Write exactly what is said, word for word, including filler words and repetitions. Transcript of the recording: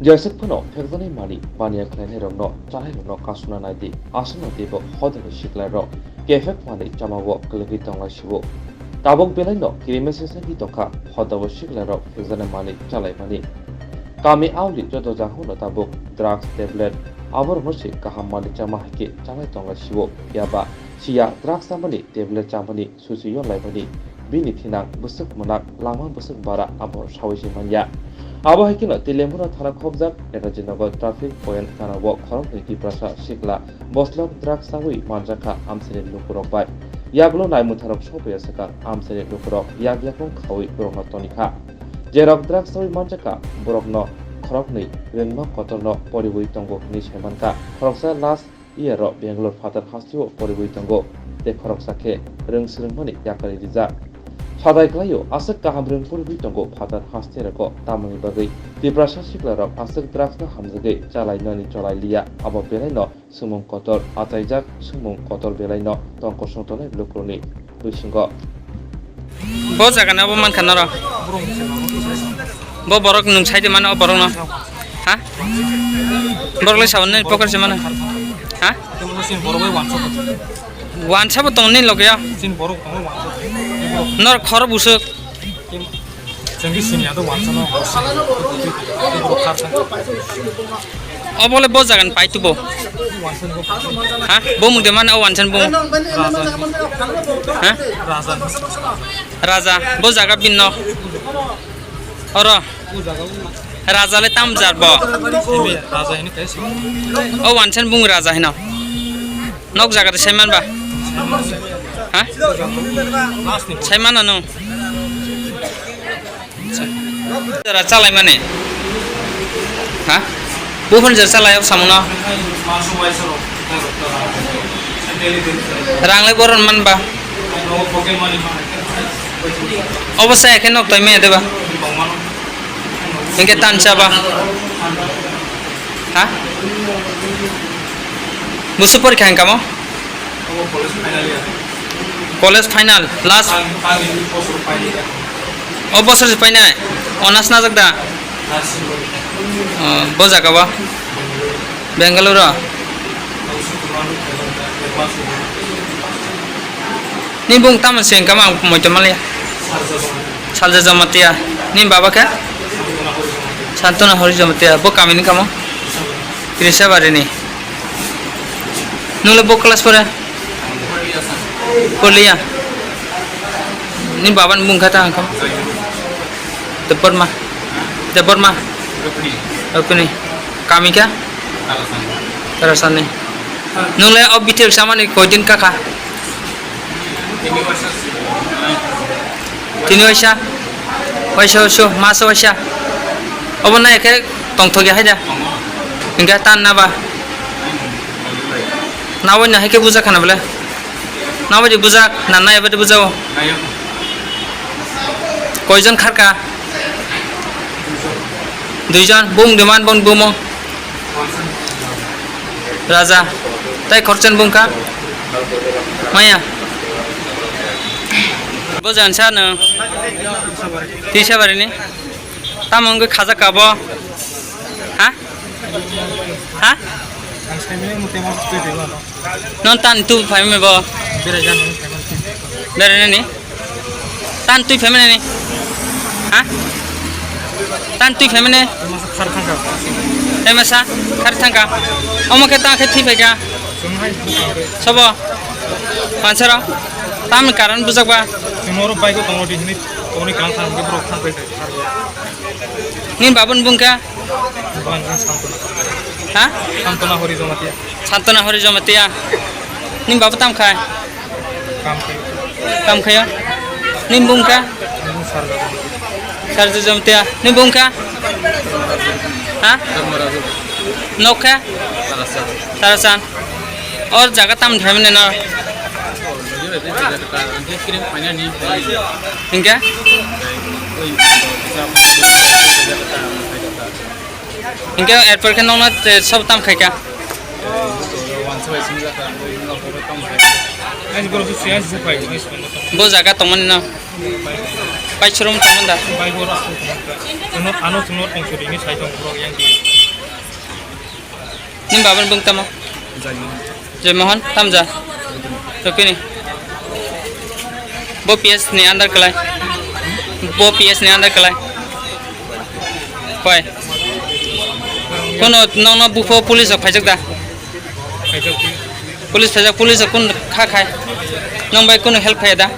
Jeswk phano phekjaknai manwi baniya khlainairokno chalairokno kasuna naidi, aswkno teibo hodani siklairok kephek manwi chamao kwlwgwi tonglaisio. Tabuk belaino kirimisisingwi tongkha hodao siklairok phekjaknai manwi chalaimani. Kami aoli joto jagao no tabuk drugs, tablet, aborokno se kaham manwi chama hai khe chalai tonglaisio. Phiya ba siya drugs chamani, tablet chamani, susi yo laimani, bini thinang bwswk mwnak, lama bwswk bara abo sawi se manya. Abo hai kheno Telemura thana khobjak Netaji Nagar traffic point ganao khoroknwi Tiprasa sikla boslok drugs chawi manjakha amchaini lukurok bai. Yagulo naimwtharok sopaiya swkang amchaini lukurok yak yakung khawi borokno tonikha. Jerok drugs chawi manjakha, borokno khoroknwi rwngma kotorno poriwi tongo hwnwi saimankha. Khoroksa last year-o Bangalore phatar hasteo poriwi tongo, tei khoroksa khe rwng swrwngmani yakarwi rijak. Sadai klaio, aswk kaham rwng poriwi tongo phatar haste rogo, tamoni bagwi Tiprasa siklarok aswk drugs no hamjagwi chalai nani cholai liya, abo belaino swngmung kotor achaijak, swngmung kotor belaino tong kosong tongnai lukurokni bisingo. Bo jaga na bo mankha noro. Bo borok nwng sai de mano, o borok no. Ha? Borok le sabon ni poker se mano. Ha? Wansa bo tong ni loge ya. Nor khoro busuk. Obole bo jagan pai tubo. Ha? Bo mung de mano o wansan bo. Ha? Raja, bo jaga binno. Oro. Raja le tam jar bo. Ebe, raja hino kaisa. O wansan bung raja hino. Nok jaga de saiman ba. Ha? Last ni. Saiman ano. Jara chalai mane. Ha? Buphun jara chalai o samuno. Rang le boron man ba. Obo saya khe nok toi me de ba. Hingke tan chaba. Ha? Busu porikha hingka mo? College final, last. O bosor se painai? Honours najak da? O, bo jaga bo? Bangalore o? Ni bung tamo se hingka mo ang moito maliya. Salja Jamatia. Ni baba khe? Santona Hori Jamatia. Bo kami ni kamo? Kirisabari ni. Nung le bo class pore? Porliya. Ni baba ni bung kha ta hangkam? Debbarma. Debbarma. Rukuni. Kami kha? Tarasani. Nung le o bitel samani koidin kakha? Tini waisa, waisa waisa, masa waisa. Obo nai khe tongthok ya haida. Hingke tan na ba. Nawi na hai khe bujak khana bole. Nawi di bujak, na nai badi bujao. Koijon kharka? Duijon, bung duman, bung bumo. Raja, tai khoroksa ni bung kha? Maya. Bo jansa no. Tisa bari ni. Tamo wngwi khajak ka bo? Ha? Ha? Non tan tu phai me bo? Berai nani? Tan twi phaimani ni? Ha? Tan twi phaimani? Tei masa khar thangka. Omo khe ta khe thwi phaikha. Sobo? Mansaro? Tamni karon bujakba? Nini babun bungkha? Ha? Santona Hori Jamatia. Santona Hori Jamatia. Nini babu tam khai? Kam khayo. Kam khayo. Nini bung kha? Nini sarja. Sarja Jamatia. Nini bung kha? Ha? Dharma Raju. Nok kha? Tarasan. Tarasan. Or jaga tam thai mane no? Nini jaga ta, ang khe krim paina ni. Hingke? Oi, jaga ta. Hingke erpor khe nokno, eh, sob tam khai kha? Bo jaga tongmani no? Ai, showroom tongmani da? Bai, bo rasa tongmani da. Ano, ano tongno tongchuri ni sai tong borok yang di. Nini babani bung tamo? Jai Mohan. Jai Mohan, tamja? Rupini. Bo P S ni under kalai. Bo P S ni under kalai. Pai. Kono nongno bupho police rok phaijak da? Phaijak di. Police phaijak, police rok kun kha khai? Nong bai kono help khaya da?